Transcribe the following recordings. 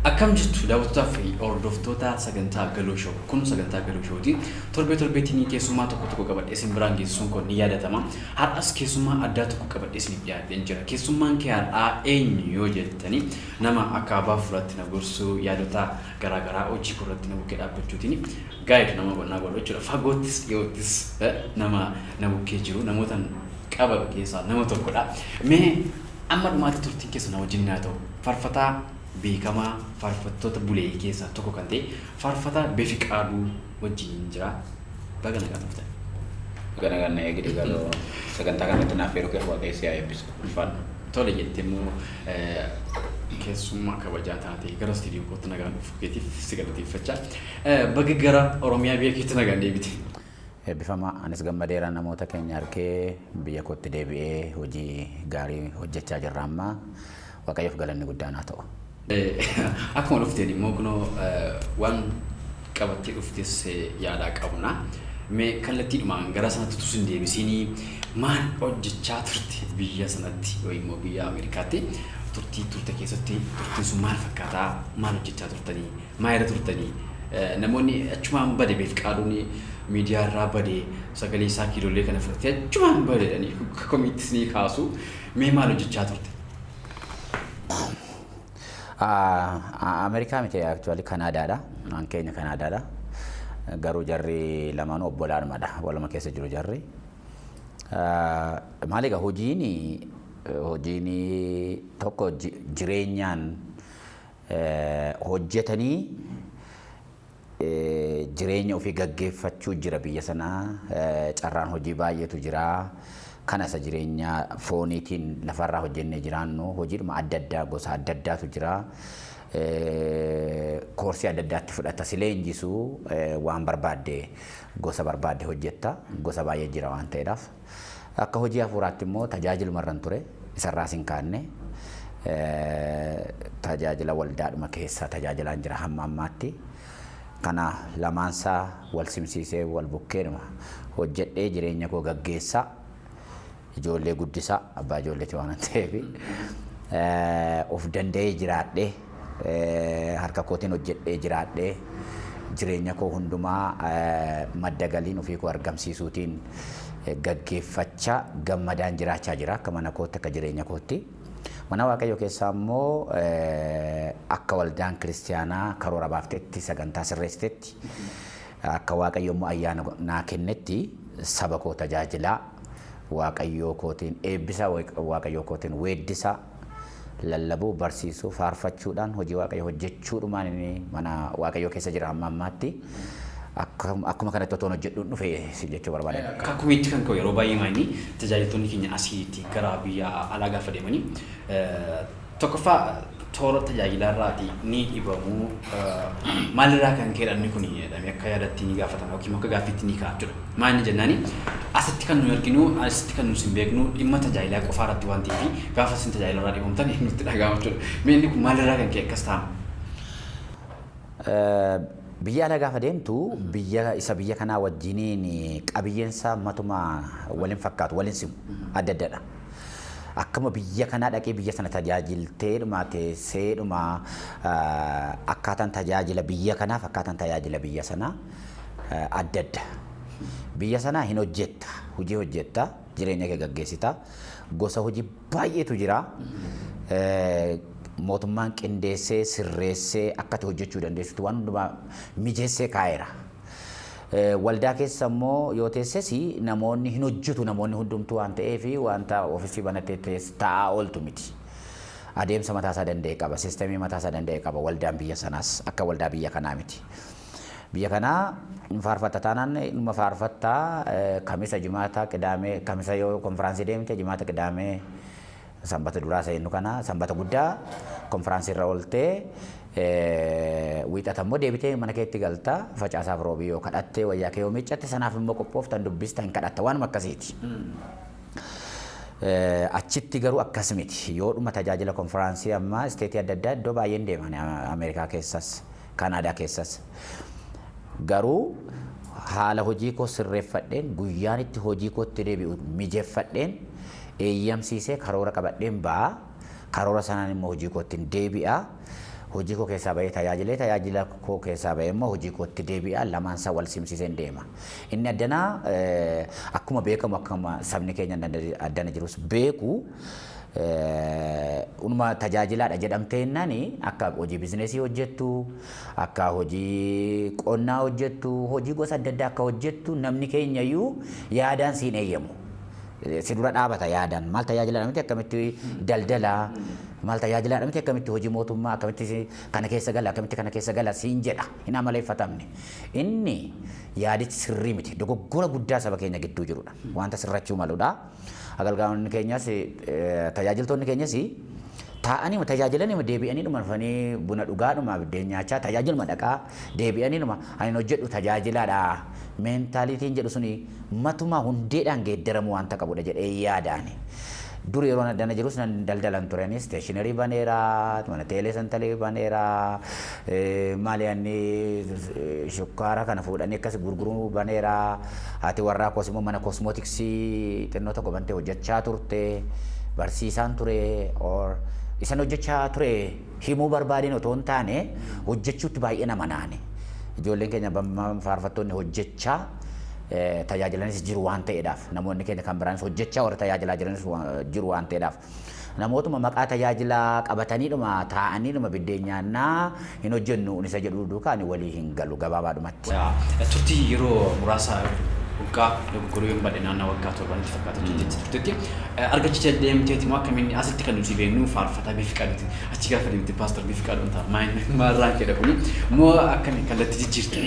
Akkam jirtu, daawwattootaa fi hordoftoota sagantaa Galoo Show? Kun sagantaa Galoo Showti. Torbee torbeetiin keessummaa tokko tokko qabadhee isin biraan geessisuun kun ni yaadatama. Har'as keessummaa addaa tokko qabadhee isiniif dhiyaadheen jira. Keessummaan kee har'aa eenyu yoo jettani, nama akka abbaa fuulatti na gorsuu, yaadota garaagaraa hojii koo irratti na bukkee dhaabbachuutiin guide nama godhuu godhu jechuudha. Fagoottis dhiyoottis nama na bukkee jiru, namoota qabadhu keessaa nama tokkodha. Mee amma dhumaatti turtiin keessa na wajjin haa ta'u. Faarfataa beekamaa, faarfattoota buleeyyii keessaa tokko kan ta'e, faarfataa Befiqaaduu wajjin jira. Baga nagaan dhuftan. Baga nagaan na eegde. Galoo, sagantaa kanatti naaf yeroo kee Waaqayyo si haa eebbisu. Ulfaadhu. Tole jettee immoo keessummaa kabajaa taate gara istiidiyoo kootti nagaan dhufuu keetiif si galateeffachaa. Baga gara Oromiyaa biyya keetti nagaan deebite. Eebbifamaa, anis gammadeera namoota keenya harkee biyya kootti deebi'ee hojii gaarii hojjechaa jirra amma. Waaqayyoof galanni guddaan haa ta'u. Akkuma dhufteen immoo kunoo waan qabattee dhuftes yaadaa qabna. Mee kallattiidhumaan gara sanatti utuu sin deebisiinii, maal hojjechaa turte biyya sanatti yookiin immoo biyya Ameerikaatti? Turtii turte keessatti turtiin sun maal fakkaataa? Maal hojjechaa turtanii? Maal irra turtanii? Namoonni achumaan bade, Befiqaaduun miidiyaa irraa bade, sagalee isaa kiilolee kana fudhatee achumaan bade jedhanii komiittis ni kaasu. Mee maal hojjechaa turte? Ameerikaa miti, actually Kanaadaadha. Waan keenya Kanaadaadha. Garuu jarri lamaanuu obbolaadhumadha. Waluma keessa jiru jarri. Maal egaa, hojiin tokko jireenyaan hojjetanii jireenya ofii gaggeeffachuu jira biyya sanaa. Carraan hojii baay'eetu jira. Kana isa jireenya fooniitiin lafarraa hojjennee jiraannu, hojiidhuma adda addaa gosa adda addaatu jira. Koorsii adda addaatti fudhata, si leenjisu, waan barbaadde, gosa barbaadde hojjetta, gosa baay'ee jira waan ta'eedhaaf. Akka hojii hafuuraatti immoo tajaajilumarran ture, isarraas hin kaanne, tajaajila waldaadhuma keessa tajaajilaan jira hamma ammaatti. Kana lamaansaa wal simsiisee, wal bukkeedhuma hojjedhee jireenya koo gaggeessaa, ijoollee guddisaa, abbaa ijoolleeti waan ta'eef, of danda'ee jiraadhee, harka kootiin hojjedhee jiraadhee, jireenya koo hundumaa madda galiin ofii koo argamsiisuutiin gaggeeffachaa gammadaan jiraachaa jira akka mana kootti, akka jireenya kootti. Mana Waaqayyoo keessaa immoo akka waldaan kiristiyaanaa karoora baaftetti, sagantaa sirreessitetti, akka Waaqayyo immoo ayyaana naa kennetti saba koo tajaajilaa, Waaqayyoo kootiin eebbisaa, Waaqayyoo kootiin weeddisaa, lallabuu, barsiisuu, faarfachuudhaan hojii Waaqayyoo hojjechuudhumaan inni mana Waaqayyoo keessa jira hamma ammaatti. Akkuma kanatti otoon hojjedhuun dhufe si jechuu barbaadan. Akka komiitti kan ka'u yeroo baay'ee maayini, tajaajiltoonni keenya asiitti gara biyya alaa gaafa deemanii, tokkoffaa toora tajaajilaa irraati ni dhibamu. Maalirraa kan ka'edha inni kun jedhamee akka yaadatti ni gaafatama yookiin akka gaaffiitti ni ka'a jechuudha. Maal inni jennaani, asitti kan nuyi arginu, asitti kan nuti hin beeknu dhimma tajaajilaa qofaa irratti waan ta'eef, gaafa isin tajaajila irraa dhibamtan nutti dhaga'ama jechuudha. Mee inni kun maalirraa kan ka'e akkas ta'ama? Biyya alaa gaafa deemtu biyya isa biyya kanaa wajjiniin qabiyyeensaa matuma waliin fakkaatu, waliin simu, adda addadha. Akkuma biyya kanaa dhaqee biyya sana tajaajiltee dhuma teessee dhuma, akkaataan tajaajila biyya kanaaf akkaataan tajaajila biyya sanaa adda adda. Biyya sanaa hin hojjetta, hojii hojjetta, jireenya kee gaggeessita. Gosa hojii baay'eetu jira. Mootummaan qindeessee sirreessee akka ati hojjechuu dandeessutti waan hundumaa mijeessee kaa'eera. Waldaa keessa immoo yoo teesses namoonni hin hojjetu, namoonni hundumtuu waan ta'eef wanta oofisii banattee taa'aa ooltu miti. Adeemsa mataasaa danda'e qaba, siistemii mataasaa danda'e qaba waldaan biyya sanaas, akka waldaa biyya kanaa miti. Biyya kanaa faarfatta taanaan dhuma faarfattaa, Kamisa, Jimaata, Qidaamee, Kamisa yoo konfiraansii deemte, Jimaata, Qidaamee, Sanbata duraa isa jennu kana, Sanbata guddaa konfiraansii irra ooltee, Wiixata immoo deebitee mana keetti galta. Facaasaaf Roobii yoo kadhatte, wayyaa kee yoo miiccatte, sanaaf immoo qophooftan, dubbista, hin kadhatta, waanuma akkasiiti. Achitti garuu akkas miti. Yoodhuma tajaajila konfiraansii amma isteetii adda addaa iddoo baay'een deeman, Ameerikaa keessas, Kanaadaa keessas. Garuu haala hojii koo sirreeffadheen, guyyaan itti hojii kootti deebi'u mijeeffadheen, eeyyamsiisee, karoora qabadheen ba'a. Karoora sanaan immoo hojii kootti deebi'a. Hojii koo keessaa bahee tajaajilee, tajaajila koo keessaa bahee immoo hojii kootti deebi'a, lamaansaa wal simsiiseen deema. Inni addanaa akkuma beekamu, akkuma sabni keenya addana jirus beeku, unuma tajaajilaadha jedhamtee jennaan akka hojii bizinesii hojjettu, akka hojii qonnaa hojjettu, hojii gosa adda addaa akka hojjettu namni keenya iyyuu yaadaan siin eeyyamu. Si dura dhaabata yaadaan, maal tajaajilaadha miti akkamitti daldalaa, maal tajaajilaadha miti akkamitti hojii mootummaa, akkamitti kana keessa gala, akkamitti kana keessa gala siin jedha, hin amaleeffatamne. Inni yaadichi sirrii miti, dogoggora guddaa saba keenya gidduu jirudha. Wanta sirrachuu maludha. Agalgaa'onni keenyas, tajaajiltoonni keenyas taa'anii tajaajilanii deebi'anii dhuma dhufanii buna dhugaadhuma biddeen nyaachaa tajaajiluma dhaqaa deebi'anii dhuma ani hojjedhu tajaajilaadha. Mentalityn jedhu suni matuma hundeedhaan geeddaramu wanta qabudha jedhee yaadaani. Dur yeroo addana jirus nan daldalan turanis, stationery baneera, mana teelee santalee baneera, maali anni shukkaara kana fuudhanii akkas gurguruu baneera. Haati warraa koos immoo mana cosmeticsii xinnoo tokko bantee hojjechaa turte, barsiisaan ture, or isan hojjechaa ture himuu barbaadeen otoo hin taane hojjechuutti baay'ee nama naane. Ijoolleen keenya faarfattoonni hojjechaa tajaajilanis jiru waan ta'eedhaaf, namoonni keenya kan biraanis hojjechaa warra tajaajilaa jiranis jiru waan ta'eedhaaf, namootuma maqaa tajaajilaa qabataniidhuma taa'aniidhuma biddeen nyaannaa hin hojjennu isa jedhu duukaa ani walii hin galu gabaabaadhumatti. Turtii yeroo muraasa, waggaa, dogoggoruu yoo hin badhe naannoo waggaa 7tti fakkaata turteetti argachicha deemteeti moo akkamiin? Asitti kan nuti beeknu faarfataa Bifiqaaduuti. Achi gaafa deemte pastor Bifiqaaduun ta'a maalirraan kedha kuni moo akkami kallattii jijjiirte?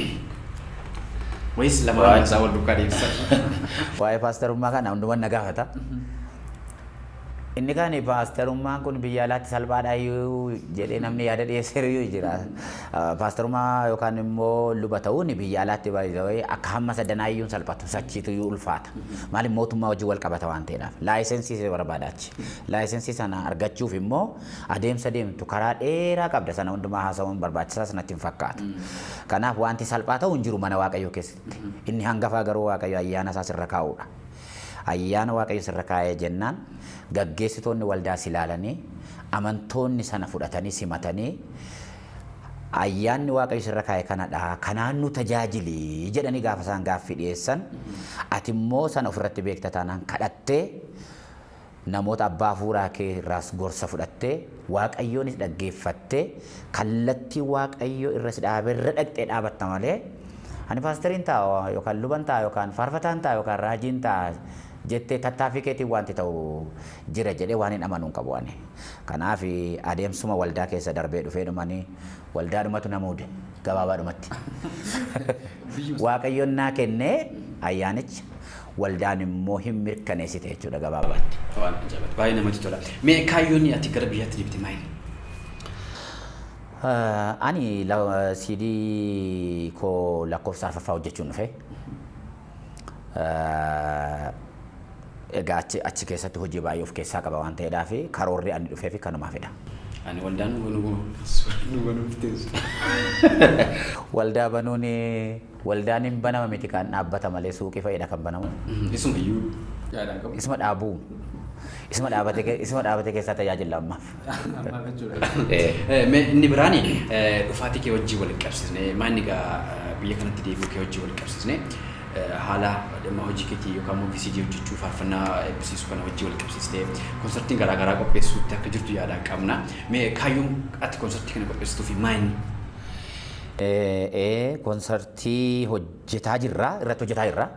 Wayis lamaan isaa wal duukaa deemsa? Waa'ee paastarummaa kana hundumaan na gaafata. Inni kaan paastarummaan kun biyya alaatti salphaadha iyyuu jedhee namni yaada dhiyeesseeru iyyuu jira. Paastarummaa yookaan immoo luba ta'uun biyya alaatti baay'ee akka hamma sadanaa iyyuu hin salphatu. Sachiitu iyyuu ulfaata. Maaliif? Mootummaa wajjin wal qabata waan ta'eedhaaf. Licensii si barbaada achi. Licensii sana argachuuf immoo adeemsa deemtu karaa dheeraa qabda, sana hundumaa haasa'uun barbaachisaa sanatti hin fakkaatu. Kanaaf wanti salphaa ta'u hin jiru mana Waaqayyoo keessatti. Inni hangafaa garuu Waaqayyo ayyaana isaa sirra kaa'uudha. Ayyaana Waaqayyo sirra kaa'ee jennaan gaggeessitoonni waldaas ilaalanii, amantoonni sana fudhatanii simatanii, ayyaanni Waaqayyo sirra kaa'e kanadha, kanaan nu tajaajili jedhanii gaafa isaan gaaffii dhiyeessan, ati immoo sana ofirratti beekta taanaan kadhattee, namoota abbaa hafuuraa kee irraas gorsa fudhattee, Waaqayyoonis dhaggeeffattee, kallattii Waaqayyo irra si dhaabe irra dhaqxee dhaabatta malee ani paasteriin ta'a yookaan luban ta'a yookaan faarfataan ta'a yookaan raajiin ta'a jettee tattaaffii keetiin wanti ta'u jira jedhee waan hin amanuun qabu ani. Kanaaf adeemsuma waldaa keessa darbee dhufee dhumanii waldaadhumatu na muude gabaabaadhumatti. Waaqayyoon naa kennee ayyaanicha, waldaan immoo hin mirkaneessite jechuudha gabaabaatti. Waan ajaa'ibaati. Baay'ee namatti tola. Mee kaayyoon ati gara biyyaatti deebite maali? Ani CD koo lakkoofsa arfaffaa hojjechuun dhufe. Egaa achi keessatti hojii baay'ee of keessaa qaba waan ta'eedhaaf karoorri ani dhufee fi kanumaafidha. Ani waldaan nu banuuf teessu. Waldaa banuun, waldaan hin banama miti, kan dhaabbata malee suuqii fa'idha kan banamu. Isuma iyyuu yaadaan qabu. Isuma dhaabuu. Isuma dhaabate keessaa tajaajila ammaaf. Ammaaf jechuudha. Mee inni biraani dhufaatii kee wajjin wal qabsiisne, maanni egaa biyya kanatti deebi'uu kee wajjin wal qabsiisne, haala dhimma hojii keetii yookaan immoo VCD hojjechuu, faarfannaa eebbisiisuu kana wajjin wal qabsiistee konsartiin garaagaraa qopheessuutti akka jirtu yaadaan qabna. Mee kaayyoon ati konsartii kana qopheessituu fi maanni? Konsartii hojjetaa jirra, irratti hojjetaa jirra.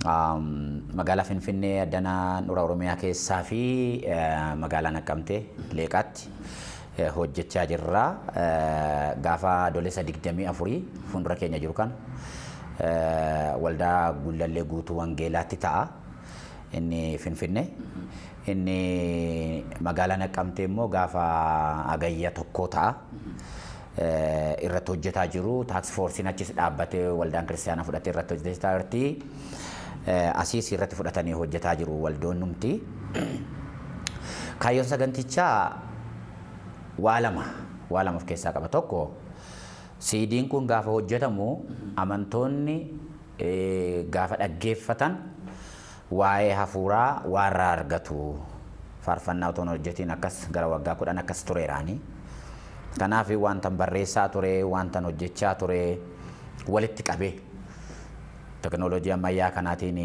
Magaalaa Finfinnee addanaa Handhuura Oromiyaa keessaa fi magaalaa Naqqamtee Leeqaatti hojjechaa jirra. Gaafa Adoolessa 24 fuuldura keenya jiru kan waldaa Gullallee Guutuu Wangeelaatti ta'a. Inni Finfinnee. Inni magaalaa Naqqamtee immoo gaafa Hagayya 1 ta'a. Irratti hojjetaa jiru. Task forceiin achis dhaabbatee waldaan kiristaanaa fudhatee irratti hojjetaa jirti. Asiis irratti fudhatanii hojjetaa jiru waldoonnumti. Kaayyoon sagantichaa waa lama of keessaa qaba. Tokko, CD'n kun gaafa hojjetamu amantoonni gaafa dhaggeeffatan waa'ee hafuuraa waa irraa argatu. Faarfannaa otoo hin hojjetiin akkas gara waggaa 10 akkas tureeraani. Kanaaf wantan barreessaa ture, wantan hojjechaa ture walitti qabee teknooloojii ammayyaa kanaatiin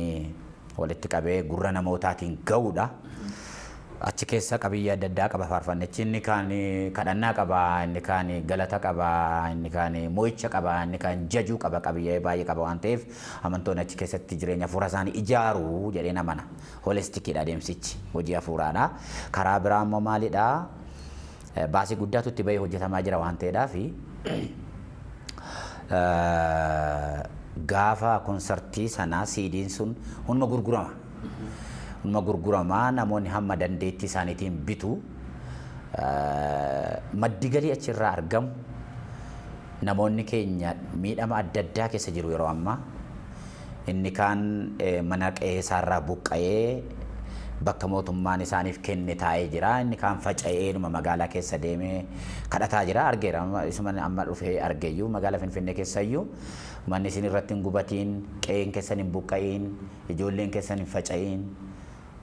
walitti qabee gurra namootaatiin ga'uudha. Achi keessa qabiyyee adda addaa qaba faarfannichi. Inni kaan kadhannaa qaba, inni kaan galata qaba, inni kaan mo'icha qaba, inni kaan jajuu qaba, qabiyyee baay'ee qaba waan ta'eef amantoonni achi keessatti jireenya hafuura isaanii ijaaru jedhee namana. Holisticiidha adeemsichi, hojii hafuuraadha. Karaa biraa immoo maalidha? Baasii guddaatu itti bahee hojjetamaa jira waan ta'eedhaaf gaafa konsartii sanaa CD'n sun hunduma gurgurama. Hunduma gurguramaa, namoonni hamma dandeettii isaaniitiin bitu. Maddi galii achirraa argamu namoonni keenya miidhama adda addaa keessa jiru yeroo ammaa. Inni kaan mana qe'ee isaarraa buqqa'ee bakka mootummaan isaaniif kenne taa'ee jira. Inni kaan faca'ee dhuma magaalaa keessa deemee kadhataa jira. Argeera. Isuma amma dhufee argeeyyuu magaalaa Finfinnee keessayyuu manni isin irratti hin gubatiin, qe'een keessan hin buqqa'iin, ijoolleen keessan hin faca'iin,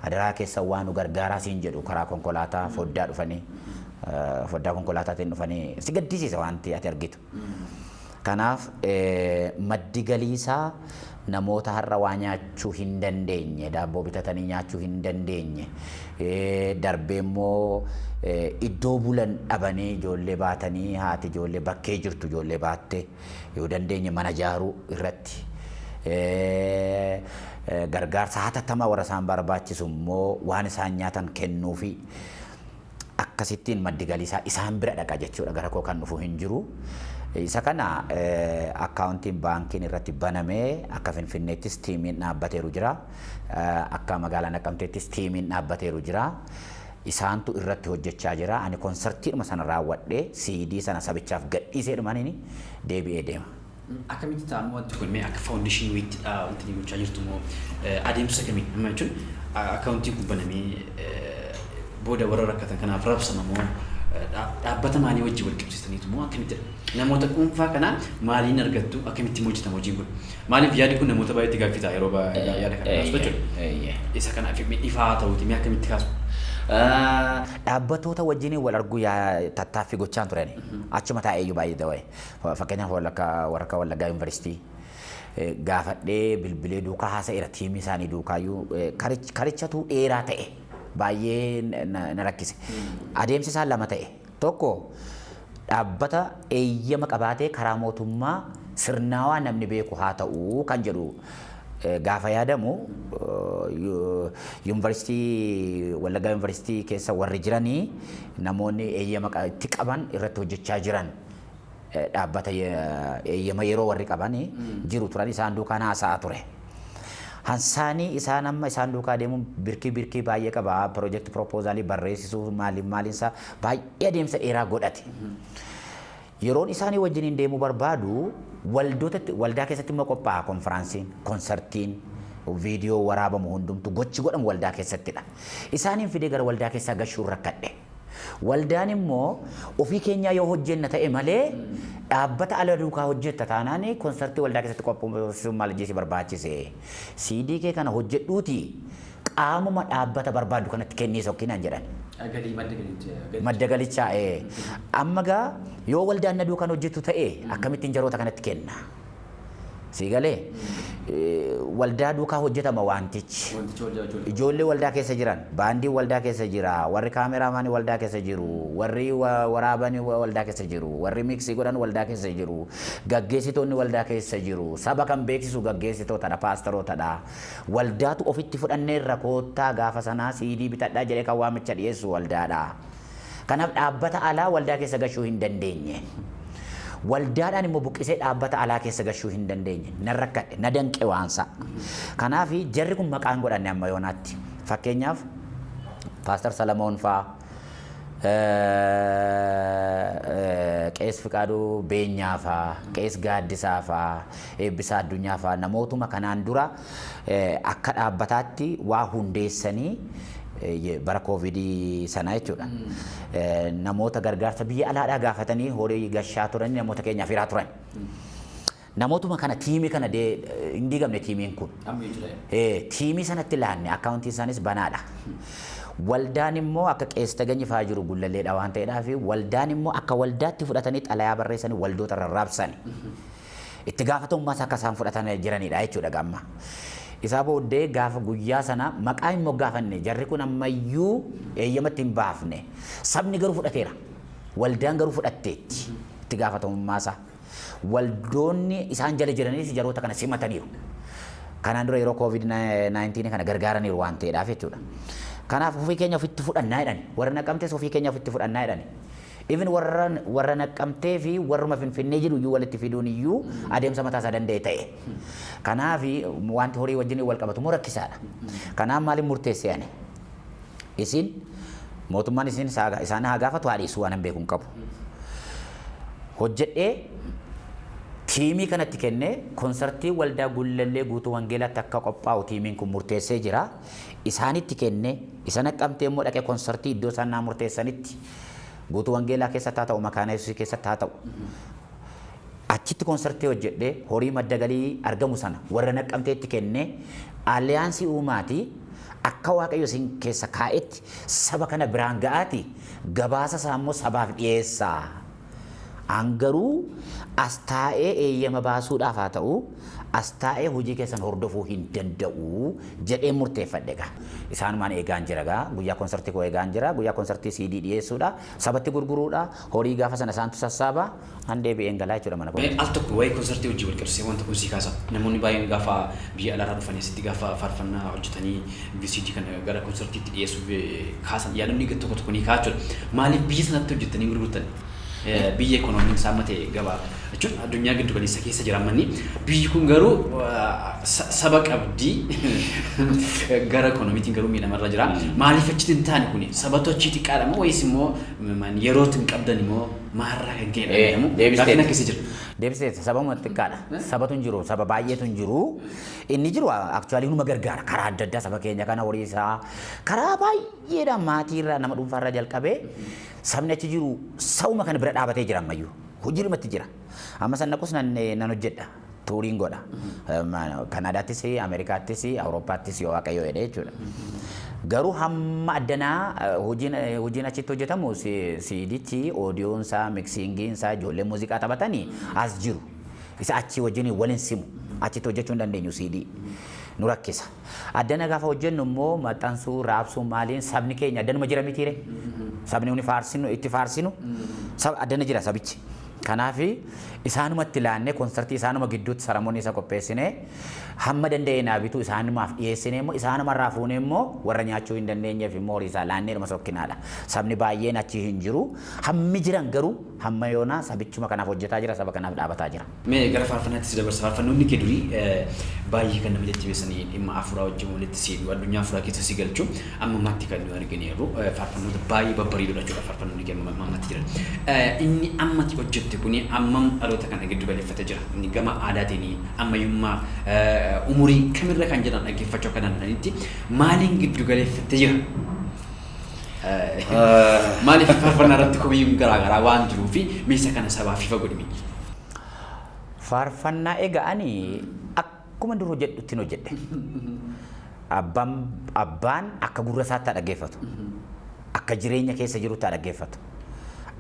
adaraa keessa waan nu gargaaraa siin jedhu karaa konkolaataa foddaa dhufanii, foddaa konkolaataatiin dhufanii si gaddisiisa wanti ati argitu. Kanaaf maddi galiisaa namoota har'a waa nyaachuu hin dandeenye, daabboo bitatanii nyaachuu hin dandeenye, darbee immoo iddoo bulan dhabanii ijoollee baatanii, haati ijoollee bakkee jirtu ijoollee baatte, yoo dandeenye mana ijaaruu irratti gargaarsa hatattamaa warra isaan barbaachisu immoo waan isaan nyaatan kennuufi akkasittiin maddi galiisaa isaan bira dhaqa jechuudha. Gara koo kan dhufu hin jiru. Isa kana akkaawuntiin baankiin irratti banamee akka Finfinneettis tiimiin dhaabbateeru jira. Akka magaalaa Naqamteettis tiimiin dhaabbateeru jira. Isaantu irratti hojjechaa jira. Ani konsartiidhuma sana raawwadhee CD sana sabichaaf gadhiisee dhumaniin deebi'ee deema. Akkamitti ta'amu wanti kun? Mee akka foundationii wayiitti wanti ni gochaa jirtu moo adeemsa kamiin? Amma jechuun akkaawuntiin kun banamee booda warra rakkatan kanaaf rabsama moo dhaabbata maalii wajjin wal qabsiistaniitu moo akkamitti? Namoota dhuunfaa kanaa maaliin argattu? Akkamitti hojjetama hojiin kun? Maaliif yaadi kun namoota baay'eetti gaaffii ta'a yeroo yaada kana kaasu jechuudha. Isa kanaaf ifaa ta'uuti, mee akkamitti kaasu? Dhaabbatoota wajjin wal arguu tattaaffii gochaan turani. Achuma taa'ee iyyuu baay'ee dawa'e. Fakkeenyaaf warra Wallaggaa Yuunivarsiitii gaafadhee bilbilee duukaa haasa'eera, tiimii isaanii duukaayyuu karichatu dheeraa ta'e baay'ee na rakkise. Adeemsi isaa lama ta'e. Tokko, dhaabbata eeyyama qabaatee karaa mootummaa sirnaawaa namni beeku haa ta'u kan jedhu gaafa yaadamu, yuunivarsiitii Wallaggaa Yuunivarsiitii keessa warri jiranii namoonni eeyyama itti qaban irratti hojjechaa jiran, dhaabbata eeyyama yeroo warri qaban jiru turan, isaan duukaan haasa'aa ture. Hansaanii isaan amma isaan duukaa deemuun birkii birkii baay'ee qaba. Project proposalii barreessisuu maaliin maaliinsaa baay'ee adeemsa dheeraa godhate. Yeroon isaanii wajjiniin deemuu barbaadu waldoota, waldaa keessatti immoo qophaa'a konfiraansiin, konsartiin, viidiyoo waraabamu hundumtu gochi godhamu waldaa keessattidha. Isaaniin fidee gara waldaa keessaa gashuun rakkadhe. Waldaan immoo ofii keenyaa yoo hojjenna ta'e malee dhaabbata ala duukaa hojjetta taanaan konsartii waldaa keessatti qopheessuun maal si barbaachise? CD kee kana hojjedhuuti qaamuma dhaabbata barbaadu kanatti kennii sokkinaan jedhan. Galii madda galicha. Madda galichaa. Amma gaa yoo waldaan na duukaan hojjetu ta'e akkamittiin jaroota kanatti kenna? Sii galee, waldaa duukaa hojjetama wantichi. Wantichi waldaa ijoollee. Ijoollee waldaa keessa jiran, baandiin waldaa keessa jira, warri kaameraamaanii waldaa keessa jiru, warri waraabanii waldaa keessa jiru, warri mixii godhan waldaa keessa jiru, gaggeessitoonni waldaa keessa jiru, saba kan beeksisu gaggeessitootadha, paastarootadha. Waldaatu ofitti fudhanneerra, koottaa gaafa sanaa CD bitadhaa jedhee kan waamicha dhiyeessu waldaadha. Kanaaf dhaabbata alaa waldaa keessa gashuu hin dandeenye. Waldaadhaan immoo buqqisee dhaabbata alaa keessa gashuu hin dandeenye. Nan rakkadhe, na danqe waansa. Kanaaf jarri kun maqaan godhanne amma yoonaatti. Fakkeenyaaf Paastar Salamoon faa, Qees Fiqaaduu Beenyaa faa, Qees Gaaddisaa faa, Eebbisaa Addunyaa faa, namootuma kanaan dura akka dhaabbataatti waa hundeessanii bara koovidii sanaa jechuudha. Namoota gargaarsa biyya alaadhaa gaafatanii horii gashaa turan, namoota keenyaaf hiraa turan. Namootuma kana, tiimii kana, hin diigamne tiimiin kun. Amma jira. Tiimii sanatti laanne, akkaawuntiin isaanis banaadha. Waldaan immoo akka Qees Taganyi fa'aa jiru Gullalleedha waan ta'eedhaaf waldaan immoo akka waldaatti fudhatanii xalayaa barreessanii waldoota rarraabsani. Itti gaafatamummaas akka isaan fudhatan jiranidha jechuudha gamma. Isaa booddee gaafa guyyaa sana maqaa hin moggaafanne, jarri kun ammayyuu eeyyamatti hin baafne. Sabni garuu fudhateera. Waldaan garuu fudhatteetti itti gaafatamummaa isaa. Waldoonni isaan jala jiranis jaroota kana simataniiru. Kanaan dura yeroo COVID-19 kana gargaaraniiru waan ta'eedhaaf jechuudha. Kanaaf ofii keenya ofitti fudhannaa jedhani. Warra Naqamtees ofii keenya ofitti fudhannaa jedhani. Even warra Naqamtee fi warruma Finfinnee jiru iyyuu walitti fiduun iyyuu adeemsa mataa isaa danda'e ta'e. Kanaaf wanti horii wajjin wal qabatu immoo rakkisaadha. Kanaaf maaliin murteesse ani? Isin mootummaan isin isaan haa gaafatu haa dhiisu, waan hin beeku hin qabu. Hojjedhee tiimii kanatti kennee konsartii waldaa Gullallee Guutuu Wangeelaatti akka qophaa'u tiimiin kun murteessee jira. Isaanitti kennee isa Naqqamtee immoo dhaqee konsartii iddoo isaan naa murteessanitti, Guutuu Wangeelaa keessatti haa ta'u, Makaana Yesuusii keessatti haa ta'u, achitti konsartii hojjedhee horii madda galii argamu sana warra Naqqamteetti kennee alliance uumaatii akka Waaqayyo isin keessa kaa'etti saba kana biraan ga'aati, gabaasa isaa immoo sabaaf dhiyeessaa. An garuu as taa'ee eeyyama baasuudhaaf haa ta'u, as taa'ee hojii keessan hordofuu hin danda'u jedhee murteeffadhe gaa. Isaanumaan eegaan jira gaa. Guyyaa konsartii koo eegaan jira. Guyyaa konsartii CD dhiyeessuudha. Sabatti gurguruudha. Horii gaafa sana isaantu sassaaba. An deebi'een galaa jechuudha mana koo. Al tokko waa'ee konsartii hojii wal qabsiisee wanta kun si kaasa. Namoonni baay'een gaafa biyya alaarraa dhufanii asitti gaafa faarfannaa hojjetanii VCD kana gara konsartiitti dhiyeessuuf kaasan, yaadonni tokko tokko ni ka'a jechuudha. Maaliif biyya sanatti hojjetanii gurgurtan? Biyya ikoonomiin isaa amma ta'e gabaa jechuun addunyaa giddu galeessa keessa jira ammanni. Biyyi kun garuu saba qabdi, gara ikoonomiitiin garuu miidhamarra jira. Maaliif achitti hin taane kuni? Sabatu achii xiqqaadha moo wayis immoo yerootti hin qabdan immoo maarraa kan ka'edha jedhamu? Gaaffiin akkasii jira. Deebisteeti, sababuma xiqqaadha. Sabatu hin jiru, saba baay'eetu hin jiru. Inni jiru actually numa gargaara karaa adda addaa saba keenya kana, horii isaa karaa baay'eedhaan maatiirraa, nama dhuunfaarraa jalqabee sabni achi jiru sabuma kana bira dhaabatee jira ammayyuu. Hojiidhumatti jira. Amma san naqus nan nan hojjedha. Touriin godha. Kanaadaattis, Ameerikaattis, Awurooppaattis yoo Waaqayyo jedhe jechuudha. Garuu hamma addanaa hojiin achitti hojjetamu, siidichi, audioon isaa, mixingiin isaa, ijoollee muuziqaa taphatanii as jiru. Isa achii wajjin waliin simu. Achitti hojjechuu hin dandeenyu siidii. Nu rakkisa. Addana gaafa hojjennu immoo maxxansuu, raabsuu, maaliin sabni keenya addanuma jira mitiire. Sabni nuni faarsinu, itti faarsinu addana jira sabichi. Kanaaf isaanumatti laannee konsartii isaanuma gidduutti ceremony isa qopheessinee, hamma danda'e naa bituu isaanumaaf dhiyeessinee immoo isaanumarraa fuunee immoo warra nyaachuu hin dandeenyeef immoo horii isaa laanneedhuma sokkinaadha. Sabni baay'een achi hin jiru. Hammi jiran garuu hamma yoonaa sabichuma kanaaf hojjetaa jira, saba kanaaf dhaabataa jira. Mee gara faarfannaatti si dabarsa. Faarfannoonni kee durii baay'ee kan nama jajjabeessanii, dhimma afuuraa wajjin walitti siidhu, addunyaa afuuraa keessa si galchu, amma ammaatti kan nu argineerru faarfannoota baay'ee babbareedoodha jechuudha faarfannoonni kee amma ammaatti jiran. Inni ammatti hojjette kuni ammam dhaloota kana giddu galeeffatee jira? Inni gama aadaatiin ammayyummaa umurii kamirra kan jiran dhaggeeffachuu akka danda'anitti maaliin giddu galeeffattee jira? Maaliif faarfannaa irratti komiin garaagaraa waan jiruu fi meeshaa kana sabaaf ifa godhimi? Faarfannaa egaa ani akkuma dur hojjedhutti hojjedhe. Abbaan akka gurra isaatti haa dhaggeeffatu. Akka jireenya keessa jirutti haa dhaggeeffatu.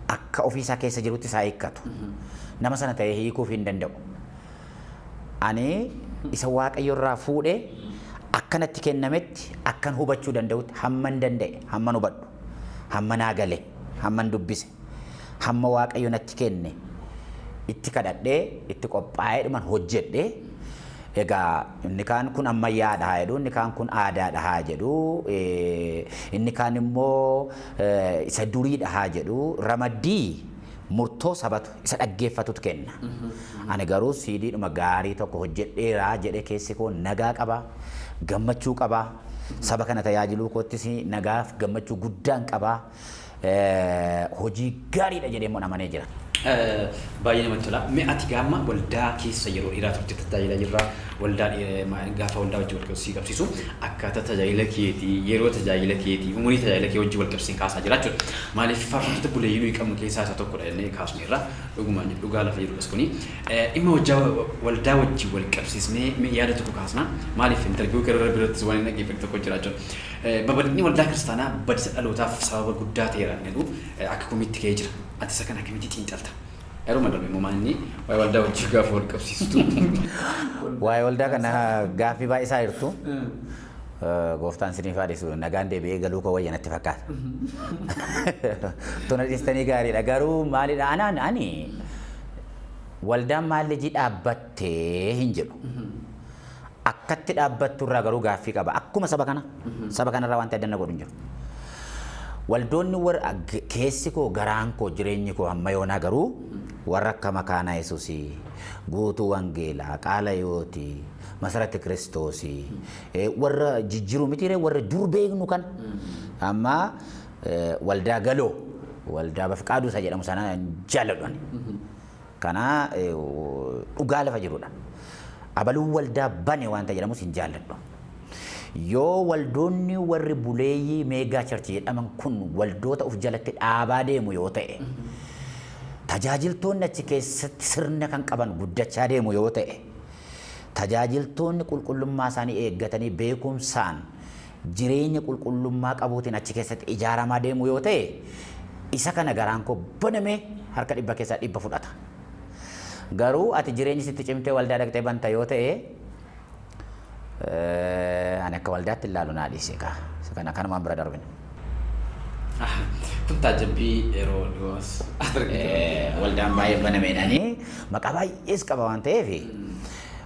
Akka ofiisaa keessa jirutti isaa hiikkatu. Nama sana ta'ee hiikuuf hin danda'u. Ani isa Waaqayyo irraa fuudhee akkanatti kennametti, akkan hubachuu danda'utti, hamman danda'e, hamman hubadhu, hamma naa gale, hamman dubbise, hamma Waaqayyo natti kenne itti kadhadhee itti qophaa'ee dhuman hojjedhe. Egaa inni kaan kun ammayyaadha haa jedhu, inni kaan kun aadaadha haa jedhu, inni kaan immoo isa duriidha haa jedhu, ramaddii murtoo sabatu isa dhaggeeffatutu kenna. Ani garuu siidiidhuma gaarii tokko hojjedheeraa jedhee keessi koo nagaa qaba, gammachuu qaba. Saba kana tajaajiluu koottis nagaaf gammachuu guddaan qaba. Hojii gaariidha jedhee immoo amanee jira. Baay'ee namatti tola. Mee ati gaama waldaa keessa yeroo dheeraa turte tajaajilaa jirra. Waldaa gaafa waldaa wajjin wal qabsiisuu qabsiisu akkaataa tajaajila keetii, yeroo tajaajila keetii, umurii tajaajila kee wajjin wal qabsiisee kaasaa jira jechuudha. Maaliif faarfattoota buleeyyii nuyi qabnu keessaa isa tokkodha jennee kaasneerra. Dhugumaan dhugaa lafa jirudhas kuni. Dhimma waldaa wajjin wal qabsiisnee yaada tokko kaasna. Maaliif interview gara birattis waan hin dhaggeeffate tokko jira jechuudha. Babal'inni waldaa kiristaanaa badisa dhalootaaf sababa guddaa ta'eera jedhu akka komiitti ka'ee jira. Ati isa kana akkamitti xiinxalta? Yeroo darbe immoo maal inni waa'ee waldaa wajjin gaafa wal qabsiistu. Waa'ee waldaa kana gaaffii baay'isaa jirtu. Gooftaan isiniif haa dhiisu, nagaan deebi'ee galuu koo wayya natti fakkaata. Tona dhiistanii gaariidha. Garuu maalidha, anaan ani waldaan maallijii dhaabbattee hin jedhu. Akkatti dhaabbattu irraa garuu gaaffii qaba. Akkuma saba kana. Saba kanarraa wanti adda na godhu hin jiru. Waldoonni warra keessi koo, garaan koo, jireenyi koo hamma yoonaa garuu warra akka Makaanaa Yesuusii, Guutuu Wangeelaa, Qaala Yootii, Masarati Kiristoosii, warra jijjiiruu mitiiree warra dur beeknu kana. Amma waldaa galoo, waldaa Bafqaaduu isa jedhamu sana jaalladhu ani. Kana dhugaa lafa jirudha. Abaluun waldaa bane wanta jedhamus hin jaalladhu. Yoo waldoonni warri buleeyyii mega church jedhaman kun waldoota of jalatti dhaabaa deemu yoo ta'e, tajaajiltoonni achi keessatti sirna kan qaban guddachaa deemu yoo ta'e, tajaajiltoonni qulqullummaa isaanii eeggatanii beekumsaan jireenya qulqullummaa qabuutiin achi keessatti ijaaramaa deemu yoo ta'e, isa kana garaan koo banamee harka 100 keessaa 100 fudhata. Garuu ati jireenyi sitti cimtee waldaa dhaqxee banta yoo ta'e, ani akka waldaatti ilaalu naa dhiise kaa. Isa kana kanumaan bira darbina. Kun taajabbii yeroo dhiyoos Waldaan baay'ee banameedhanii maqaa baay'ees qaba waan ta'eef,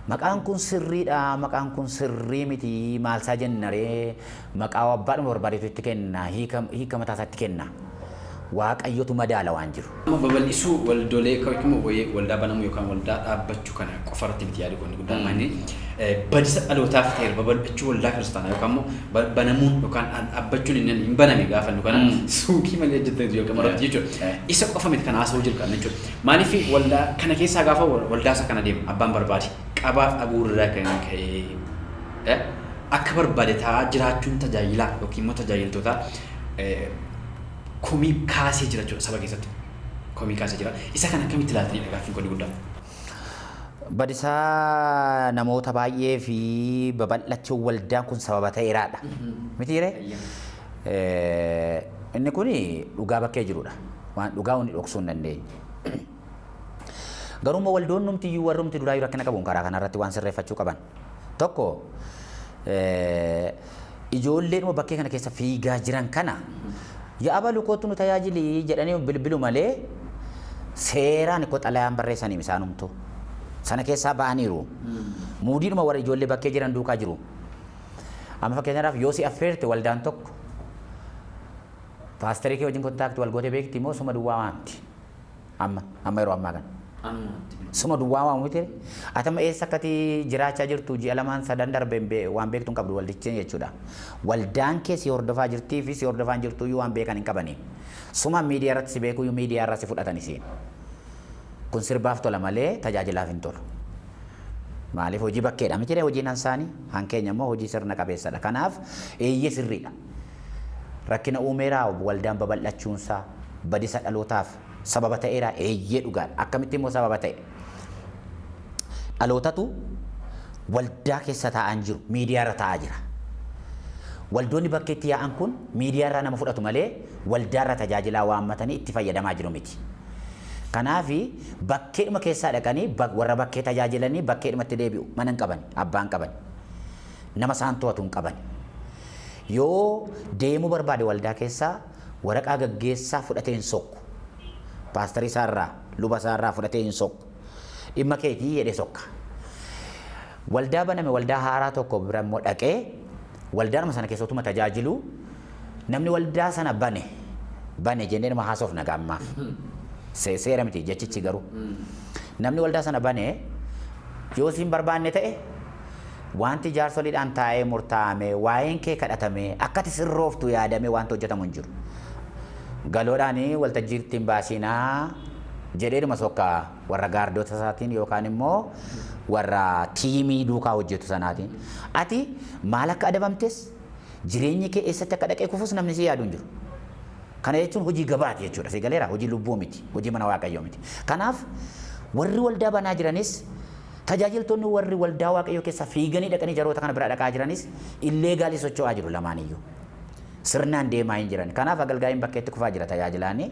maqaan kun sirriidha, maqaan kun sirrii miti, maalsaa jennaree, maqaa abbaadhuma barbaadetu itti kenna, hiika mataa isaatti kenna. Waaqayyotu madaala waan jiru. Amma babal'isuu waldoolee yookiin waldaa banamuu yookaan waldaa dhaabbachuu kana qofa irratti miti yaadu kun guddaan maali? Badisa dhalootaaf ta'eera babal'achuu waldaa kiristaanaa yookaan immoo banamuun yookaan dhaabbachuun inni hin baname gaafa nu kana suuqii malee hojjetan jalqaba irratti jechuudha. Isa qofa miti kan haasa'uu jalqabne jechuudha. Maaliif waldaa kana keessaa gaafa waldaa isa kana deemu abbaan barbaade qabaaf dhabuurraa kan ka'e akka barbaade taa'aa jiraachuun tajaajilaa yookiin immoo tajaajiltoota komii kaasee jira jechuudha saba keessatti. Komii kaasee jira. Isa kana akkamitti ilaaltanidha gaaffiin kun guddaan? Badisaa namoota baay'ee fi babal'achuu waldaan kun sababa ta'eeraadha. Mitiiree? Inni kun dhugaa bakkee jirudha. Waan dhugaa hundi dhoksuu hin dandeenye. Garuu immoo waldoonni numtiyyuu warrumti duraa rakkina qabuun karaa kanarratti waan sirreeffachuu qaban. Tokko, ijoolleen bakkee kana keessa fiigaa jiran kana yaa abalu kootu nu tajaajili jedhanii bilbilu malee seeraan koo xalayaan barreessanii isaanumtu. Sana keessaa ba'aniiru. Muudiidhuma warra ijoollee bakkee jiran duukaa jiru. Amma fakkeenyaaf yoo si affeerte waldaan tokko, paasterii kee wajjin contact wal gootee beekti moo suma duwwaa waamti? Amma yeroo ammaa kana. Suma duwwaa waamu miti. Ati amma eessa akkati jiraachaa jirtu ji'a lamaan sadan darbe waan beektu hin qabdu waldichi jechuudha. Waldaan kee si hordofaa jirtii fi si hordofaa hin jirtu iyyuu waan beekan hin qabani. Suma miidiyaa irratti si beeku iyyuu miidiyaa irraa si fudhatan isiin. Kun sirbaaf tola malee tajaajilaaf hin tolu. Maaliif hojii bakkeedha miti hojiin hansaanii, hankeenya immoo hojii sirna qabeessadha. Kanaaf eeyyee sirriidha. Rakkina uumeeraa waldaan babal'achuunsaa badisa dhalootaaf sababa ta'eera, eeyyee dhugaadha. Akkamitti immoo sababa ta'e? Dhalootatu waldaa keessa taa'an jiru, miidiyaa irra taa'aa jira. Waldoonni bakkeetti yaa'an kun miidiyaa irraa nama fudhatu malee waldaa irra tajaajilaa waammatanii itti fayyadamaa jiru miti. Kanaafi bakkeedhuma keessaa dhaqanii warra bakkee tajaajilanii bakkeedhumatti deebi'u. Mana hin qaban, abbaa hin qaban, nama isaan to'atu hin qaban. Yoo deemuu barbaade waldaa keessaa waraqaa gaggeessaa fudhatee hin sokku. Paasterii isaarraa, luba isaarraa fudhatee hin sokku. Dhimma keetii jedhee sokka. Waldaa baname, waldaa haaraa tokko bira immoo dhaqee waldaadhuma sana keessa utuma tajaajilu, namni waldaa sana bane bane jennee nama haasofna gaammaaf. Seera miti jechichi garuu. Namni waldaa sana bane yoo siin barbaanne ta'e, wanti jaarsoliidhaan taa'ee murtaa'ame, waa'een kee kadhatame, akkati sirrooftu yaadame wanti hojjetamu hin jiru. Galoodhaan waltajjiitti hin baasinaa jedheedhuma sokka warra gaardota isaatiin yookaan immoo warra tiimii duukaa hojjetu sanaatiin. Ati maal akka adabamtes, jireenyi kee eessatti akka dhaqee kufus namni si yaadu hin jiru. Kana jechuun hojii gabaati jechuudha. Si galeera, hojii lubbuu miti, hojii mana Waaqayyoo miti. Kanaaf warri waldaa banaa jiranis, tajaajiltoonni warri waldaa Waaqayyoo keessa fiiganii dhaqanii jaroota kana bira dhaqaa jiranis illegal socho'aa jiru lamaaniyyuu. Sirnaan deemaa hin jiran. Kanaaf agalgaayiin bakkeetti kufaa jira, tajaajilaanii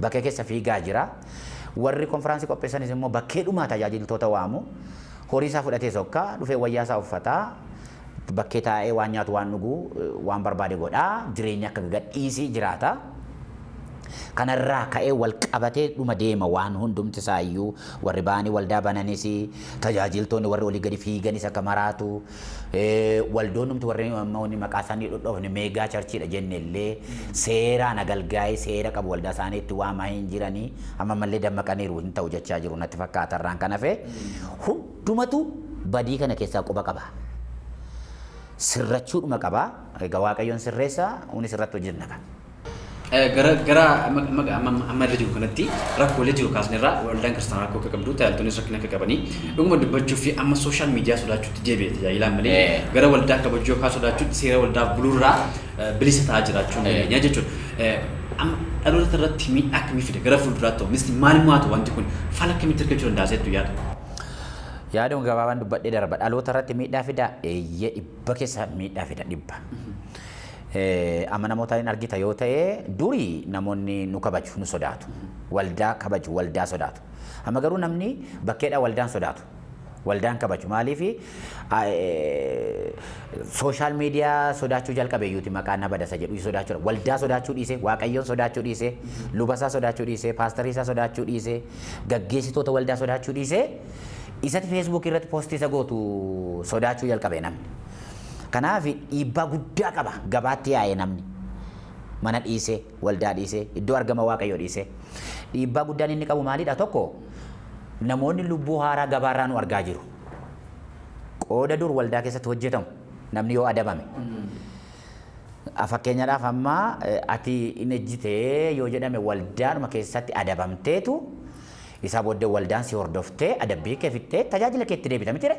bakkee keessa fiigaa jira. Warri konfiraansii qopheessanis immoo bakkeedhumaa tajaajiltoota waamu. Horii isaa fudhatee sokkaa dhufee, wayyaa isaa uffataa, bakkee taa'ee waan nyaatu, waan dhugu, waan barbaade godhaa, jireenya akka gadhiisii jiraata. Kanarraa ka'ee wal qabatee dhuma deema waan hundumti isaayyuu. Warri ba'anii waldaa bananis, tajaajiltoonni warri olii gadi fiiganis akka maraatu, waldoonnumti warri namoonni maqaa isaanii dhodhoofne mega churchiidha jenne illee seeraan agalgaa'ee seera qabu waldaa isaanii itti waamaa hin jiranii. Amma mallee dammaqaniiru hin ta'u jechaa jiru natti fakkaata. Irraan kan hafe hundumatu badii kana keessaa quba qaba. Sirrachuudhuma qaba. Egaa Waaqayyoon sirreessa, unis irratti hojjenna kan. Gara amma irra jiru kanatti rakkoolee jiru kaasnerraa, waldaan kiristaanaa rakkoo akka qabdu, tajaajiltoonnis rakkina akka qabanii dhuguma dubbachuu fi amma social media sodaachuutti deebi'e tajaajilaan malee gara waldaa kabajuu yookaan sodaachuutti seera waldaaf buluurraa bilisa ta'aa jiraachuu hin dandeenya jechuudha. Amma dhaloota irratti miidhaa akkamii fide? Gara fuulduraatti ta'u misti maal maatu, wanti kun fala akkamitti argachuu danda'a seettu yaada? Yaaduma gabaabaan dubbadhee darba. Dhaloota irratti miidhaa fida, eeyyee, 100 keessa miidhaa fida, 100. Amma namoota hin argita yoo ta'e, durii namoonni nu kabaju, nu sodaatu. Waldaa kabaju, waldaa sodaatu. Amma garuu namni bakkeedhaa waldaan sodaatu. Waldaan kabaju. Maaliif? Social media sodaachuu jalqabe iyyuuti, maqaan na badasa jedhu sodaachuudha. Waldaa sodaachuu dhiise, Waaqayyoon sodaachuu dhiise, lubasaa sodaachuu dhiise, paastarii isaa sodaachuu dhiise, gaggeessitoota waldaa sodaachuu dhiise, isatti Facebook irratti post isa gootu sodaachuu jalqabe namni. Kanaaf dhiibbaa guddaa qaba gabaatti yaa'ee namni. Mana dhiisee, waldaa dhiisee, iddoo argama Waaqayyoo dhiisee. Dhiibbaa guddaan inni qabu maalidha? Tokko, namoonni lubbuu haaraa gabaarraa nu argaa jiru. Qooda dur waldaa keessatti hojjetamu namni yoo adabame. Fakkeenyaadhaaf amma ati hin ejjitee yoo jedhame, waldaadhuma keessatti adabamteetu isaa booddee waldaan si hordoftee adabbii kee fixxee tajaajila keetti deebita miti ree?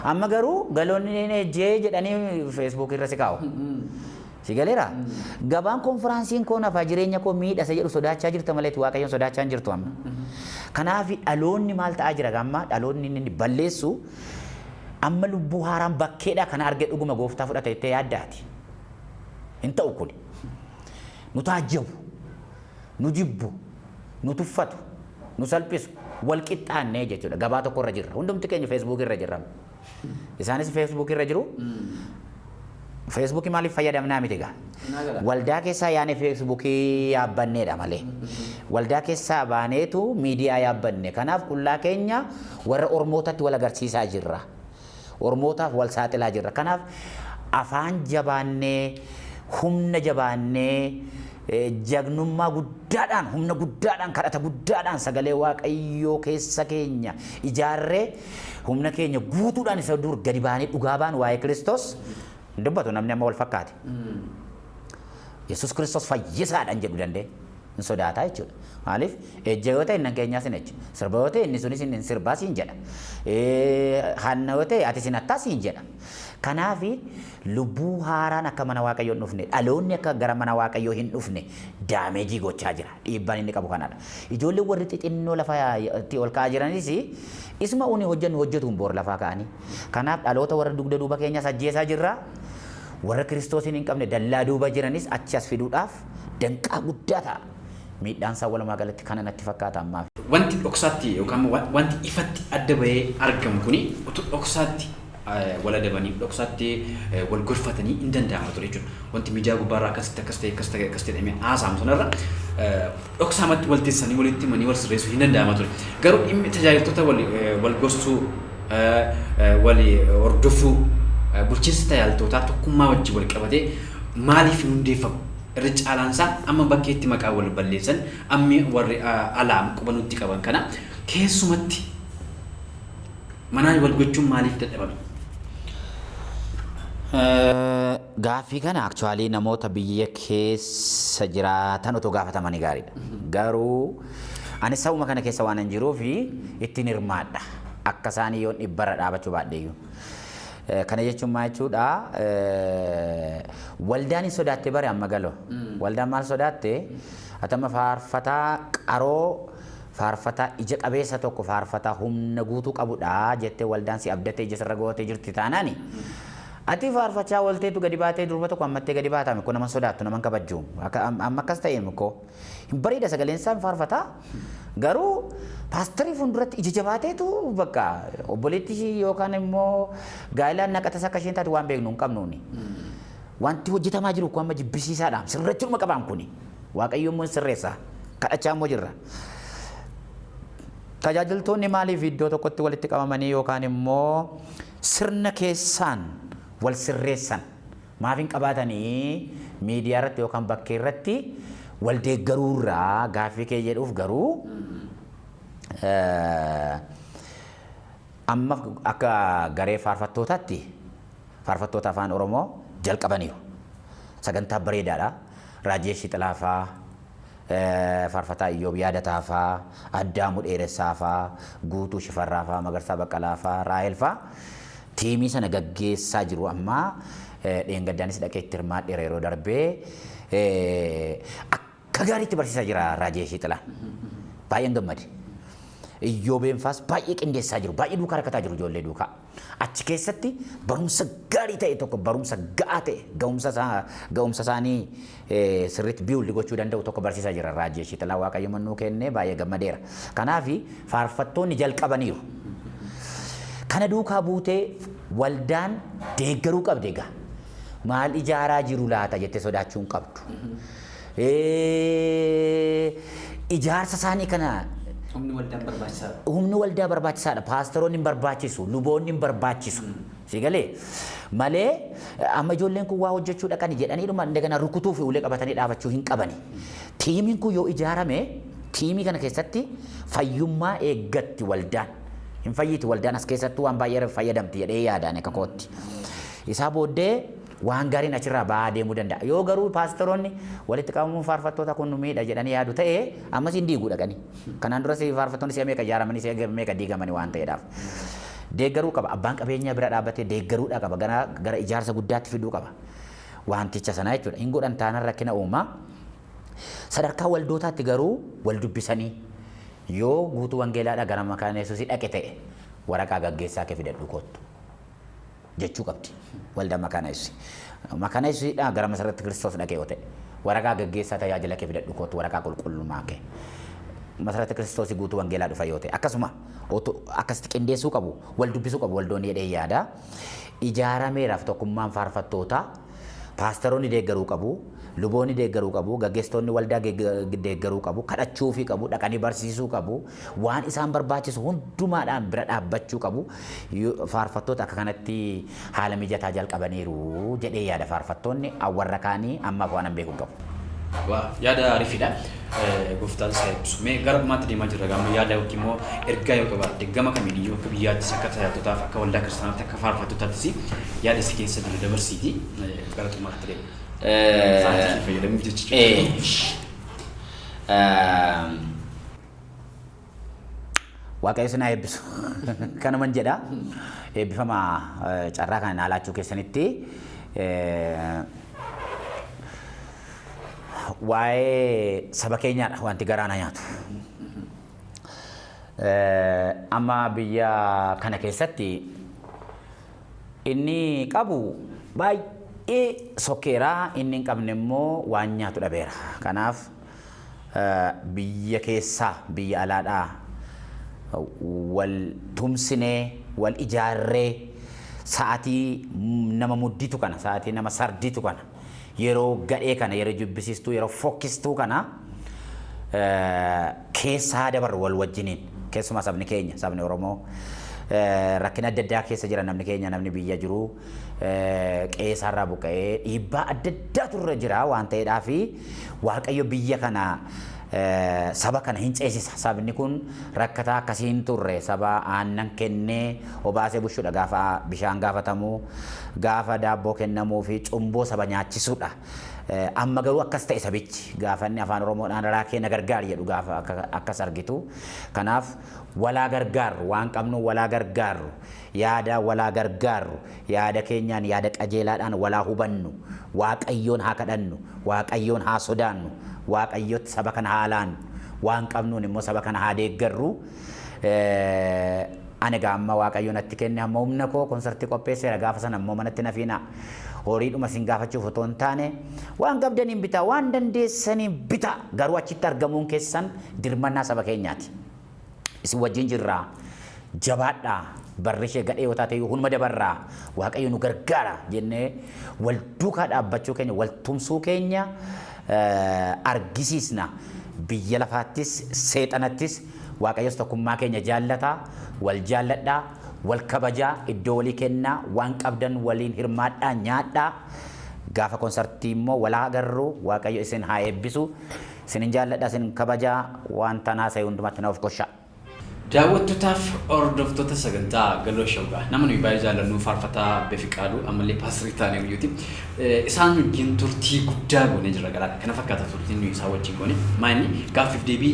Amma garuu galoonni hin ejjee jedhanii Facebook irra si kaa'u. Si galeera? Gabaan konfiraansiin koo nafa jireenya koo miidhasa jedhu sodaachaa jirta malee Waaqayyoon sodaachaa hin jirtu amma. Kanaaf dhaloonni maal ta'aa jira amma? Dhaloonni inni balleessu amma lubbuu haaraan bakkeedha kana arge dhuguma gooftaa fudhata jettee yaaddaati. Hin ta'u kuni. Nu taajjabu, nu jibbu, nu tuffatu, nu salphisu, wal qixxaannee jechuudha. Gabaa tokko irra jirra. Hundumti keenya Facebook irra jirra. Isaanis Facebook irra jiru. Feesbuukii maaliif fayyadamnaa miti egaa? Waldaa keessaa yaanee Feesbuukii yaabbanneedha malee. Waldaa keessaa baaneetu miidiyaa yaabbanne. Kanaaf qullaa keenya warra ormootatti wal agarsiisaa jirra. Ormootaaf wal saaxilaa jirra. Kanaaf afaan jabaannee, humna jabaannee, jagnummaa guddaadhaan, humna guddaadhaan, kadhata guddaadhaan sagalee Waaqayyoo keessa keenya ijaarree, humna keenya guutuudhaan isa dur gadi baanee dhugaa baanu waa'ee Kiristoos hin dubbatu namni amma wal fakkaate. Yesuus Kiristoos fayyisaadhaan jedhu danda'e hin sodaataa jechuudha. Maaliif? Ejja yoo ta'e innan keenyaas hin ejja. Sirba yoo ta'e inni sunis hin sirbaa siin jedha. Hanna yoo ta'e ati sin hattaa siin jedha. Kanaaf lubbuu haaraan akka mana Waaqayyoo hin dhufne, dhaloonni akka gara mana Waaqayyoo hin dhufne damage gochaa jira. Dhiibbaan inni qabu kanadha. Ijoolleen warri xixinnoo lafa itti ol ka'aa jiranis isuma uni hojjennu hojjetuun boor lafaa ka'anii. Kanaaf dhaloota warra dugda duuba keenyas ajjeesaa jirra. Warra Kiristoosiin hin qabne dallaa duuba jiranis achi as fiduudhaaf danqaa guddaa ta'a. Miidhaan isaa walumaa galatti kana natti fakkaata ammaaf. Wanti dhoksaatti yookaan wanti ifatti adda bahee argamu kuni utuu dhoksaatti wal adabanii, dhoksaatti wal gorfatanii hin danda'ama ture jechuudha. Wanti miidiyaa gubbaarraa akkasitti akkas ta'e, akkas ta'e, akkas ta'e jedhamee haasa'amu sanarra dhoksaamatti wal teessanii walitti himanii wal sirreessuu hin danda'ama ture. Garuu dhimmi tajaajiltoota wal gorsuu, wal hordofuu, bulchiinsa tajaajiltootaa tokkummaa wajjin wal qabatee maaliif hin hundeeffamu? Irra caalaan isaa amma bakkeetti maqaa wal balleessan, ammi warri alaa quba nutti qaban kana keessumatti manaan wal gochuun maaliif dadhabame? Gaaffii kana actually namoota biyya keessa jiraatan otoo gaafatamanii gaariidha. Garuu ani sabuma kana keessa waan hin jiruuf ittiin hirmaadha. Akka isaanii yoon dhibbarra dhaabachuu baadheeyyuu. Kana jechuun maal jechuudha? Waldaan hin sodaatte bare amma galoo. Waldaan maal sodaatte? Atama faarfataa qaroo, faarfataa ija qabeessa tokko, faarfataa humna guutuu qabudha jettee waldaan si abdattee ija sirra gootee jirti taanaani. Ati faarfachaa oolteetu gadi baatee durba tokko ammattee gadi baatame kun nama sodaattu, nama kabajju. Amma akkas ta'e miko. Hin bareeda sagaleen isaa, hin faarfataa. Garuu paasterii fuulduratti ija jabaateetu bakka obboleettii yookaan immoo gaa'ilaan naqatas akka isheen taate waan beeknu hin qabnuuni. Wanti hojjetamaa jiru kun amma jibbisiisaadha. Sirrachuudhuma qabaan kuni. Waaqayyo immoo hin sirreessa. Kadhachaa immoo jirra. Tajaajiltoonni maaliif iddoo tokkotti walitti qabamanii yookaan immoo sirna keessaan wal sirreessan maaf hin qabaatanii miidiyaa irratti yookaan bakkee irratti wal deeggaruurraa gaaffii kee jedhuuf, garuu amma akka garee faarfattootaatti faarfattoota Afaan Oromoo jalqabaniiru. Sagantaa bareedaadha. Raajesh Xilaafaa, faarfataa Iyyoob Yaadataa faa, Addaamuu Dheeressaa faa, Guutuu Shifarraa faa, Magarsaa Baqqalaa faa, Raahel faa tiimii sana gaggeessaa jiru amma. Dheengaddaanis dhaqee itti hirmaadheera yeroo darbee. Akka gaariitti barsiisaa jira Raajesh Xilaan. Baay'een gammade. Iyyoobeen faas baay'ee qindeessaa jiru. Baay'ee duukaa rakkataa jiru ijoollee duukaa. Achi keessatti barumsa gaarii ta'e tokko, barumsa ga'aa ta'e, ga'umsa isaanii sirriitti build gochuu danda'u tokko barsiisaa jira Raajesh Xilaa. Waaqayyo mannuu kennee baay'ee gammadeera. Kanaaf faarfattoonni jalqabaniiru. Kana duukaa buutee waldaan deeggaruu qabdi egaa. Maal ijaaraa jiru laata jettee sodaachuu hin qabdu. Ijaarsa isaanii kana Humni waldaan barbaachisaadha. Humni waldaa barbaachisaadha. Paasteroonni hin barbaachisu, luboonni hin barbaachisu. Si galee malee amma ijoolleen kun waa hojjechuu dhaqani jedhanii indagana rukutuu fi ulee qabatanii dhaabachuu hin qabani. Tiimiin kun yoo ijaarame, tiimii kana keessatti fayyummaa eeggatti waldaan. Hin fayyiti waldaan, as keessattuu waan baay'ee fayyadamti jedhee yaadaan akka kootti. Isaa booddee waan gaariin achirraa ba'aa deemuu danda'a. Yoo garuu paasteroonni walitti qabamuun faarfattoota kun nu miidha jedhanii yaadu ta'e, ammas hin diiguu dhaqanii. Kanaan duras faarfattoonni si'a meeqa ijaaramanii, si'a meeqa diigamanii waan ta'eedhaaf. Deeggaruu qaba. Abbaan qabeenyaa bira dhaabbatee deeggaruudha qaba. Gara ijaarsa guddaatti fiduu qaba. Wanticha sana jechuudha. Hin godhan taanaan rakkina uumaa. Sadarkaa waldootaatti garuu wal dubbisanii, yoo guutuu wangeelaadhaa gara Makaana Yesuusii dhaqe ta'e, waraqaa gaggeessaa kee fidadhu kottu jechuu qabdi. Waldaa Makaana Yesuusii. Makaana Yesuusiidhaa gara Masarratti Kiristoos dhaqe yoo ta'e, waraqaa gaggeessaa tajaajila kee fidadhu kottu, waraqaa qulqullummaa kee. Masarratti Kiristoosii guutuu wangeelaa dhufa yoo ta'e, akkasuma akkasitti qindeessuu qabu, wal dubbisuu qabu waldoonni jedhee yaada. Ijaarameeraaf tokkummaan faarfattootaa, paasteroonni deeggaruu qabu, luboonni deeggaruu qabu, gaggeessitoonni waldaa deeggaruu qabu, kadhachuufii qabu, dhaqanii barsiisuu qabu, waan isaan barbaachisu hundumaadhaan bira dhaabbachuu qabu. Faarfattoota akka kanatti haala mijataa jalqabaniiru jedhee yaada. Faarfattoonni warra kaanii ammaaf waan an beeku hin qabu. Waa yaada ariifidha. Gooftaan isaa eebbisu. Mee gara dhumaatti deemaa jirra. Gama yaada yookiin immoo ergaa yoo qabaatte, gama kamiin iyyuu, akka biyyaattis, akka tajaajiltootaaf, akka waldaa kiristaanaatti, akka faarfattootaattis, yaada si keessa jiru dabarsiiti gara xumuraatti deema. Sa'aatii fayyadamuuf jechuudha. Waaqayyo isin haa eebbisu. Kanuman jedha. Eebbifama carraa kana naa laachuu keessanitti. Waa'ee saba keenyaadha wanti garaa na nyaatu. Amma biyya kana keessatti inni qabu baay'ee sokkeeraa, inni hin qabne immoo waan nyaatu dhabeera. Kanaaf biyya keessaa biyya alaadhaa wal tumsinee, wal ijaarree, sa'aatii nama mudditu kana, sa'aatii nama sarditu kana, yeroo gadhee kana, yeroo jibbisiistuu, yeroo fokkistuu kana keessaa dabarru wal wajjiniin. Keessumaa sabni keenya, sabni Oromoo, rakkina adda addaa keessa jira. Namni keenya, namni biyya jiru, qe'eesaarraa buqqa'ee dhiibbaa adda addaatu irra jira waan ta'eedhaa fi Waaqayyo biyya kana Saba kana hin ceesisa. Sabni kun rakkataa akkasii hin turre. Saba aannan kennee obaasee bushuudha gaafa bishaan gaafatamu, gaafa daabboo kennamuu fi cumboo saba nyaachisuudha. Amma garuu akkas ta'e sabichi gaafa inni afaan Oromoodhaan raakee na gargaari jedhu gaafa akkas argitu. Kanaaf walaa gargaarru, waan qabnu walaa gargaarru, yaada walaa gargaarru, yaada keenyaan yaada qajeelaadhaan walaa hubannu, Waaqayyoon haa kadhannu, Waaqayyoon haa sodaannu, Waaqayyotti saba kana haa laannu, waan qabnuun immoo saba kana haa deeggarru. Ani egaa amma Waaqayyo natti kenne hamma humna koo konsartii qopheesseera. Gaafa sana immoo manatti na fiina. Horiidhuma isin gaafachuuf otoo hin taane waan qabdaniin bitaa, waan dandeessaniin bitaa, garuu achitti argamuun keessan dirmannaa saba keenyaati. Isin wajjin jirraa, jabaadhaa, barri ishee gadhee yoo taate iyyuu hunuma dabarraa, Waaqayyo nu gargaara jennee wal duukaa dhaabbachuu keenya, wal tumsuu keenya argisiisna. Biyya lafaattis seexanattis Waaqayyos tokkummaa keenya jaallata. Wal jaalladhaa, wal kabajaa, iddoo walii kennaa, waan qabdan waliin hirmaadhaa, nyaadhaa. Gaafa konsartii immoo wal haa agarru. Waaqayyo isin haa eebbisu. Isinin jaalladha, isin kabajaa, waan tanaa sa'e hundumatti na of goshaa. Daawwattootaaf hordoftoota sagantaa Galoo Show gaa nama nuyi baay'ee jaallannu faarfataa Befiqaaduu ammallee paasterii ta'aniiruyyuuti. Isaan wajjin turtii guddaa goonee jirra galaadha. Kana fakkaata turtiin nuyi isaan wajjin goone. Maayinni gaaffiif deebii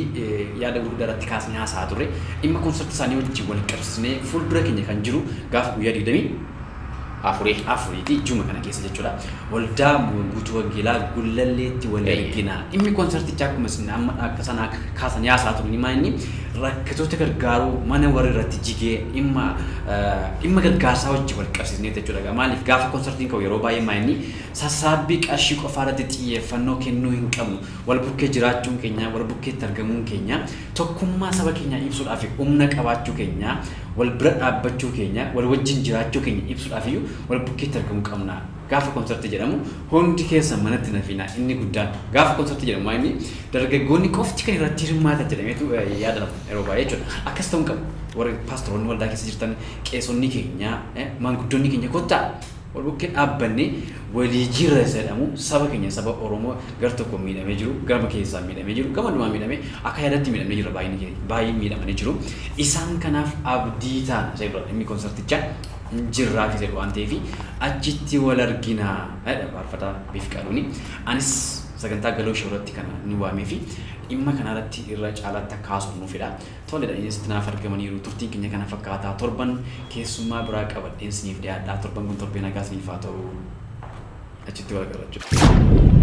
yaada gurguddaa irratti kaasnee haasa'aa turre. Dhimma konsartii isaanii wajjin wal qabsiisnee fuuldura keenya kan jiru gaafa guyyaa 24 afuriiti juma kana keessa jechuudha. Waldaa Guutuu Wangeelaa Gullalleetti wal argina. Dhimmi konsartichaa akkuma isin amma akka sanaa kaasanii haasa'aa turani maa inni rakkatoota gargaaruu mana warri irratti jigee dhimma gargaarsaa wajjin wal qabsiisnee jechuudha. Maaliif gaafa konsartiin ka'u yeroo baay'ee maa inni sassaabbii qarshii qofaa irratti xiyyeeffannoo kennuu hin qabnu. Wal bukkee jiraachuun keenya, wal bukkeetti argamuun keenya tokkummaa saba keenyaa ibsuudhaaf humna qabaachuu keenya, wal bira dhaabbachuu keenya, wal wajjin jiraachuu keenya ibsuudhaaf iyyuu wal bukkeetti argamuu qabna. Gaafa konsartii jedhamu hundi keessan manatti nafiina. Inni guddaan gaafa konsartii jedhamu maa inni dargaggoonni qofti kan irratti hirmaatan jedhameetu yaadama yeroo baay'ee jechuudha. Akkas ta'uu hin qabu. Warri paastoroonni waldaa keessa jirtan, qeesonni keenya, maanguddoonni keenya, kottaa wal bukkee dhaabbannee walii jirra jedhamu. Saba keenya, saba Oromoo gar tokko miidhamee jiru, gama keessaa miidhamee jiru, gama hundumaa miidhamee akka yaadatti miidhamee jira, baay'inni keenya baay'ee miidhamanii jiru. Isaan kanaaf abdii taana isa jedhudha dhimmi konsartichaa jirraa fi jedhu waan ta'eef achitti wal argina jedha faarfataa Befiqaaduuni. Anis sagantaa Galoo Show irratti kana ni waamee fi dhimma kanarratti irra caalaatti akka haasofnu fedha. Toledha, innis naaf argamaniiru. Turtiin keenya kana fakkaataa. Torban keessummaa biraa qabadheen isiniif dhiyaadha. Torban kun torbee nagaa isiniif haa ta'u. Achitti wal agarra jechuudha.